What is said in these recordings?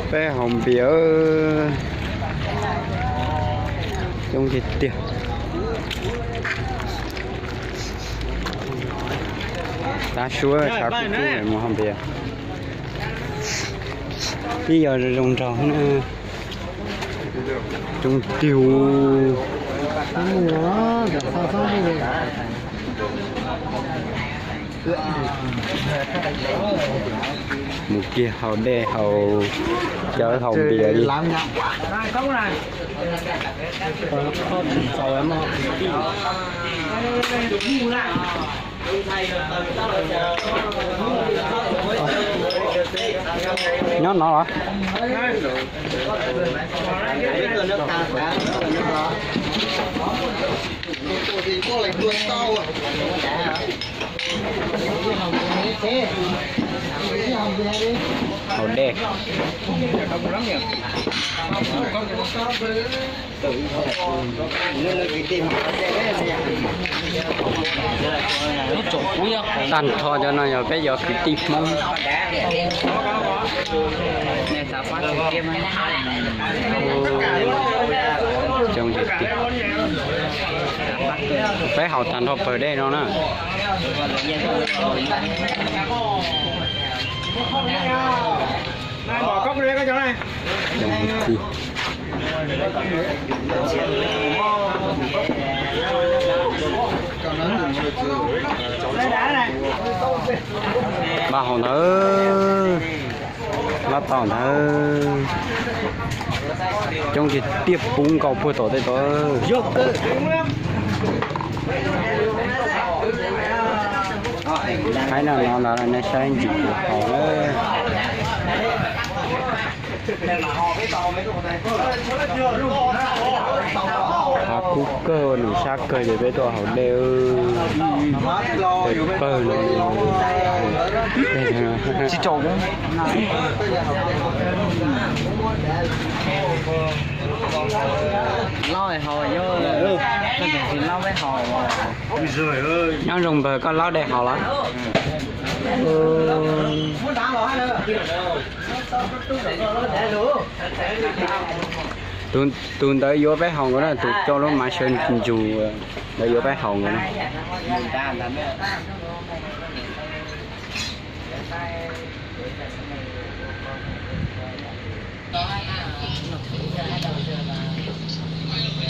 Peb haus npias coob tiag tiag. Tav su tshav kub kub mus haus npias. Ib yog zoo nraug na. Coob tiag. Mus kiag haus dej haus cawv haus npias li. Nyob no los? Haus dej. Tag nrho cov no yog peb cov kwv tij Hmoob. Coob tiag tiag. Peb haus tag nrho pawg dej no na. Npaj haus ntawd, npaj tau ntawd. Coob tiag tiag, puv nkaus puag tom tej tod. Haib no no ntawd nej saib ntsis haus na. Hav kub kawg, nws sab kawg ces peb tuaj haus dej. Pawg no. Lauj haus, tsis lauj peb haus. Nyob zoo npawg, koj laub dej haus los? Tus ntawd yuav peb haus nkaus na, tus coj lub mav sawv ntsug ntawd yuav peb haus nkaus na.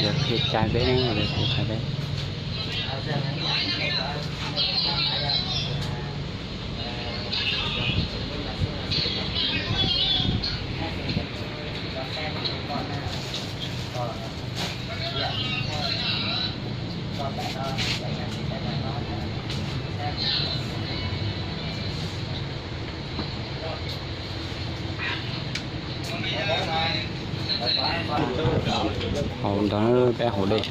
Yog qhia cai peb, kuv qhia peb. Haus ntawd peb haus dej.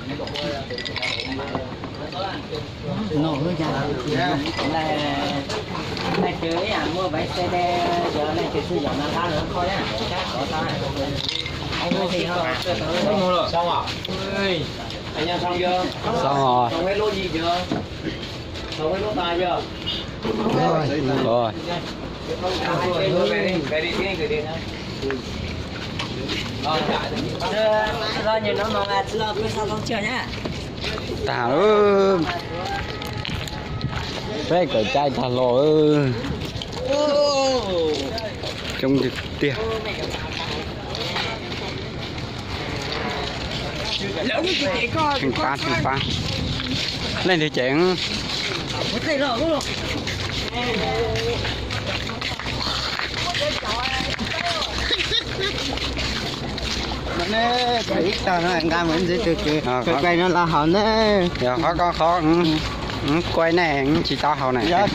Xoob os. Tag lawm. Peb kawm cai tag los. Coob tiag tiag. Tsheej pab, tsheej pab. Leej twg cem? Ib tag no nqa mus ntxiv tus kwv kuv no los haus na. Yog qhov ko qhov kuv ne tsis tau haus na. Yog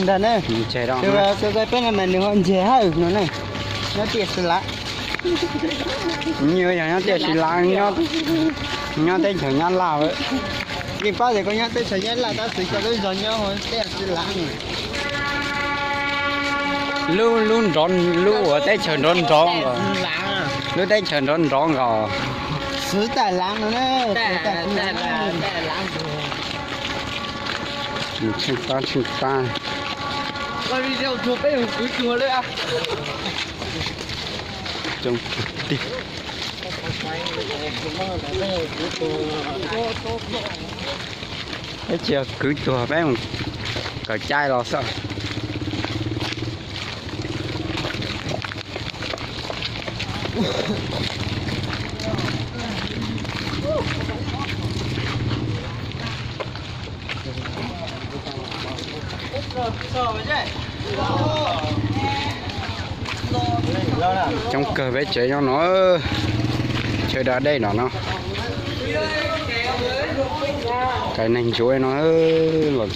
ntag na. Tus kuv peb no mas nws ho ntseg hawm no ne. Nyob tiaj Xi Lav. Nws yog nyob tiaj Xi Lav, nyob teb chaws Nyab Laj. Yeej paub tias koj nyob teb chaws Nyab Laj tab sis koj lub zog nyob teb chaws Xi Lav. Lub, lub nrov, lub uas teb chaws nrov nrov nkaus. Lub teb chaws nrov nrov nkaus. Xwv Taj Lav no na. Tsheej pab, tsheej pab. Coob tiag. Peb tsis yog kwv tuag, peb mus kawm caij los xwb. Coob kawg peb tsev nyob no, chaw da dej no no. Cov neeg ntsuav no los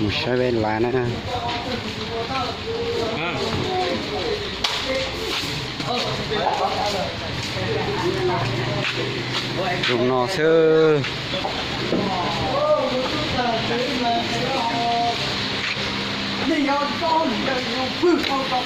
mus saib peb lav na. Zoo no xwb.